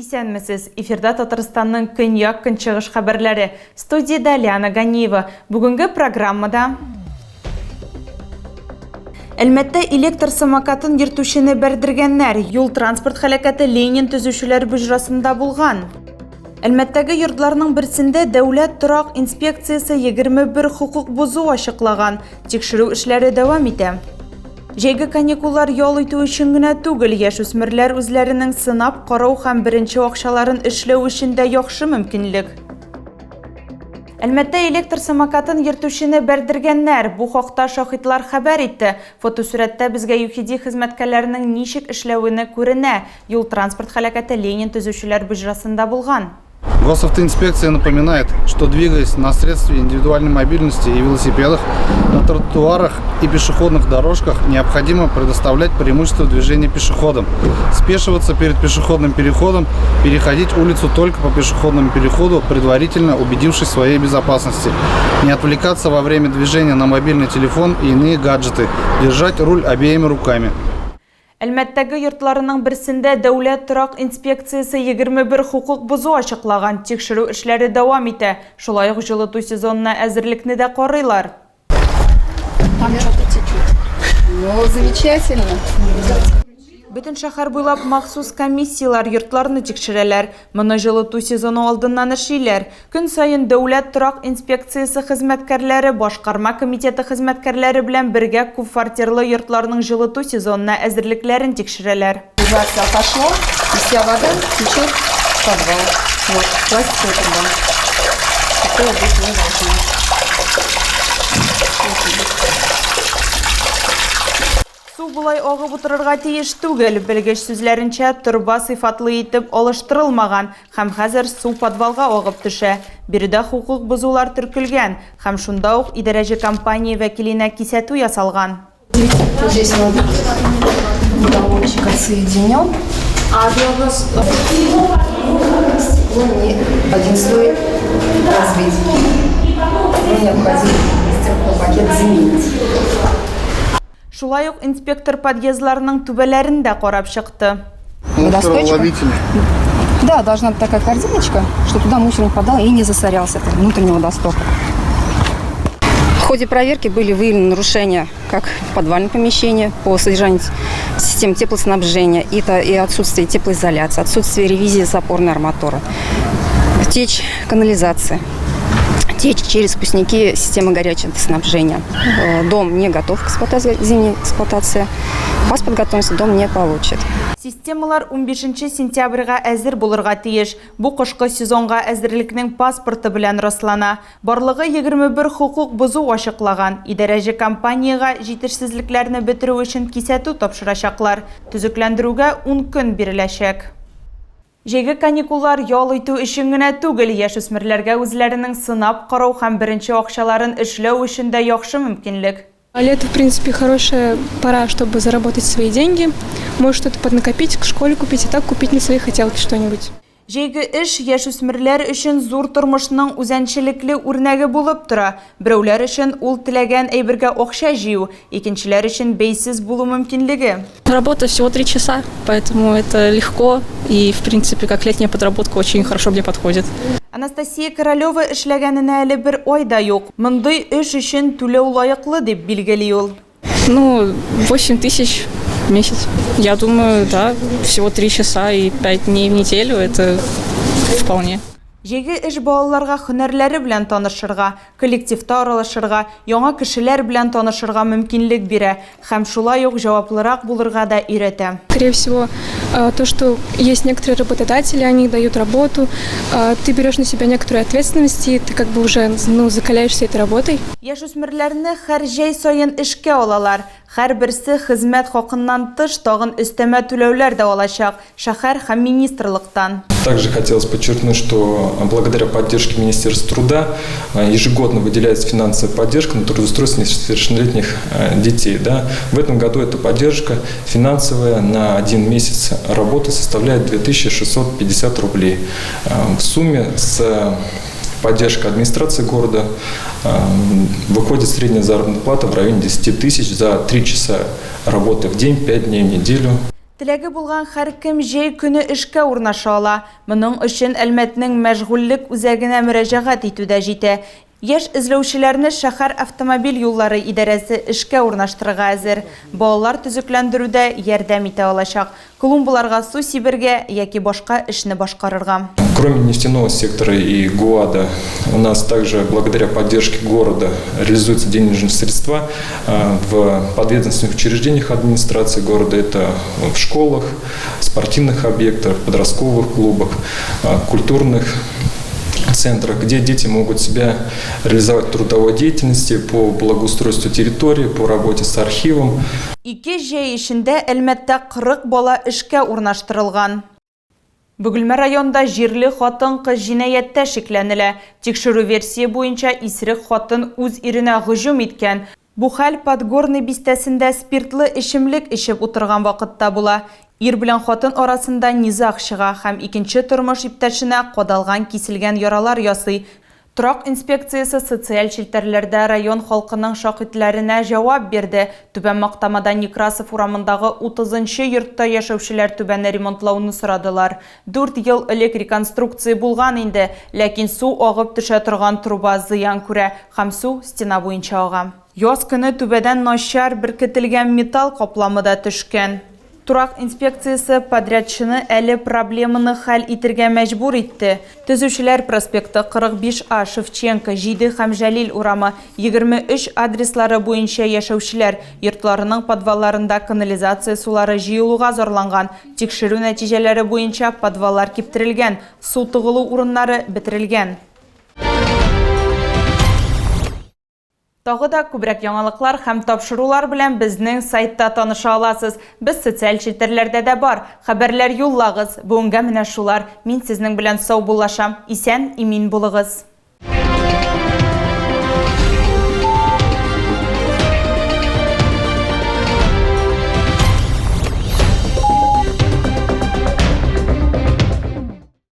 Исәнмесез! Эфирда Татарстанның көньяк-көнчыгыш хәбәрләре. Студиядә Лиана Ганиева. Бүгенге программада Әлмәттә электр самокатын йөртүчене бәрдергәннәр. Юл-транспорт һәлакәте Ленин төзүчеләр боҗрасында булган. Әлмәттәге йортларның берсендә дәүләт торак инспекциясе 21 хокук бозу ачыклаган. Тикшерү эшләре дәвам итә. Җәйге каникуллар ял итү өчен генә түгел, яшүсмерләр үзләренең сынап карау һәм беренче акчаларын эшләү өчен дә яхшы мөмкинлек. Әлмәттә электр самокатын йөртүчене бәрдергәннәр. Бу хакта шаһитлар хәбәр итте. Фотосурәттә безгә ЮХИДИ хезмәткәрләренең ничек эшләвене күренә. Юл-транспорт һәлакәте Ленин төзүчеләр боҗрасында булган. Госавтоинспекция напоминает, что двигаясь на средстве индивидуальной мобильности и велосипедах, на тротуарах и пешеходных дорожках необходимо предоставлять преимущество движения пешеходам, спешиваться перед пешеходным переходом, переходить улицу только по пешеходному переходу, предварительно убедившись в своей безопасности, не отвлекаться во время движения на мобильный телефон и иные гаджеты, держать руль обеими руками. Әлмәттәге йортларының берсендә Дәүләт торак инспекциясе 21 хокук бозу ачыклаган. Тикшерү эшләре дәвам итә. Шулай ук җылыту сезонына әзерлекне дә карыйлар. Там что-то течет. Ну, замечательно. Бөтен шәһәр буйлап махсус комиссияләр йортларны тикшерәләр. Моны җылыту сезоны алдыннан эшлиләр. Көн саен Дәүләт торак инспекциясе хезмәткәрләре башкарма комитеты хезмәткәрләре белән бергә күпфатирлы йортларның җылыту сезонына әзерлекләрен тикшерәләр. Вся отошла, и вся вода течет в подвал. Вот, пластиковая труба. Такого быть не должно. Су болай агып утырырга тиеш түгел. Белгеч сүзләренчә, торба сыйфатлы итеп алыштырылмаган һәм хәзер су подвалга агып төшә. Биредә хокук бозулар теркелгән һәм шунда ук идарәче компания вәкиленә кисәтү ясалган. Здесь вот баллончик отсоединен. Стекло не один слой разбить. Ну, необходимо стеклопакет заменить. Шулай ук инспектор подъездларның түбәләрен дә карап чыкты. Водосточка. Да, должна быть такая корзиночка, чтобы туда мусор не попадал и не засорялся этот внутренний водосток. В ходе проверки были выявлены нарушения как в подвальном помещении по содержанию систем теплоснабжения и, и отсутствие теплоизоляции, отсутствие ревизии запорной арматуры, течь канализации, течь через впускники системы горячего снабжения. Дом не готов к эксплуатации, зимней эксплуатации. Паспорт готовности дом не получит. Системалар 15 сентябрьгә әзер булырга тиеш. Бу кышкы сезонга әзерлекнең паспорты белән раслана. Барлыгы 21 хокук бозу ачыклаган. Идарәче компаниягә җитешсезлекләрне бетерү өчен кисәтү тапшырачаклар. Төзекләндерүгә 10 көн биреләчәк. Җәйге каникуллар ял итү өчен генә түгел, яшүсмерләргә үзләренең сынап карау һәм беренче акчаларын эшләү өчен дә яхшы мөмкинлек. Лето, в принципе, хорошая пора, чтобы заработать свои деньги. Может что-то поднакопить, к школе купить, и так купить на свои хотелки что-нибудь. Җәйге эш яшүсмерләр өчен зур тормышның үзенчәлекле үрнәге булып тора. Берәүләр өчен ул теләгән әйбергә акча җыю, икенчеләр өчен бәйсез булу мөмкинлеге. Работа всего 3 часа, поэтому это легко и, в принципе, как летняя подработка очень хорошо мне подходит. Анастасия Королева эшләгәненә әле бер ай да юк. Мондый эш өчен түләү лаеклы дип билгели ул. Ну, 8 тысяч в месяц. Я думаю, да, всего 3 часа и 5 дней в неделю, это вполне. Җәйге эш балаларга һөнәрләре белән танышырга, коллективта аралашырга, яңа кешеләр белән танышырга мөмкинлек бирә һәм шулай ук җаваплырак булырга да өйрәтә. Скорее всего, то, что есть некоторые работодатели, они дают работу, ты берешь на себя некоторую ответственность, и ты как бы уже, ну, закаляешься этой работой. Яшүсмерләрне һәр җәй саен эшкә алалар. Һәрберсе хезмәт хакыннан тыш тагын өстәмә түләүләр дә алачак шәһәр һәм министрлыктан. Также хотелось подчеркнуть, что благодаря поддержке Министерства труда ежегодно выделяется финансовая поддержка на трудоустройство несовершеннолетних детей. Да. В этом году эта поддержка финансовая на один месяц работы составляет 2650 рублей. В сумме с поддержкой администрации города выходит средняя заработная плата в районе 10 тысяч за 3 часа работы в день, 5 дней в неделю. Теләге булган һәркем җәй көне эшкә урнаша ала. Моның өчен Әлмәтнең мәшгульлек үзәгенә мөрәҗәгать итү дә җитә. Яшь эзләүчеләрне шәһәр автомобиль юллары идарәсе эшкә урнаштырырга әзер. Балалар төзекләндерүдә ярдәм итә алачак. Клумбаларга су сибергә яки башка эшне башкарырга. Кроме нефтяного сектора и ГУАДа, у нас также благодаря поддержке города реализуются денежные средства в подведомственных учреждениях администрации города. Это в школах, спортивных объектах, подростковых клубах, культурных центрах, где дети могут себя реализовать в трудовой деятельности по благоустройству территории, по работе с архивом. Ике җәй эчендә Әлмәттә 40 бала эшкә урнаштырылган. Бөгелмә районында җирле хатын-кыз җинаятьтә шикләнелә. Тикшерү версия буенча, исерек хатын үз иренә һөҗүм иткән. Бу хәл Подгорный бистәсендә спиртлы эчемлек эчеп утырган вакытта була. Ир белән хатын арасында низаг чыга һәм икенче тормыш иптәшенә кадалган-киселгән яралар ясый. Торак инспекциясе социаль челтәрләрдә район халкының шаһитләренә җавап бирде. Түбән Мактамада Некрасов урамындагы 30 нчы йортта яшәүчеләр түбәне ремонтлауны сорадылар. Дүрт ел элек реконструкция булган инде, ләкин су агып төшә торган труба зыян күрә һәм су стена буенча ага. Яз көне түбәдән начар беркетелгән металл капламы да төшкән. Торак инспекциясе подрядчыны әле проблеманы хәл итергә мәҗбүр итте. Төзүчеләр проспекты, 45 А, Шевченко, 7 һәм Җәлил урамы, 23 адреслары буенча яшәүчеләр йортларының подвалларында канализация сулары җыелуга зарланган. Тикшерү нәтиҗәләре буенча подваллар киптерелгән, су тыгылу урыннары бетерелгән. Тагы да күбрәк яңалыклар һәм тапшырулар белән безнең сайтта таныша аласыз. Без социаль челтәрләрдә дә бар. Хәбәрләр юллагыз. Бүгенгә менә шулар. Мин сезнең белән саубуллашам. Исән, имин булыгыз.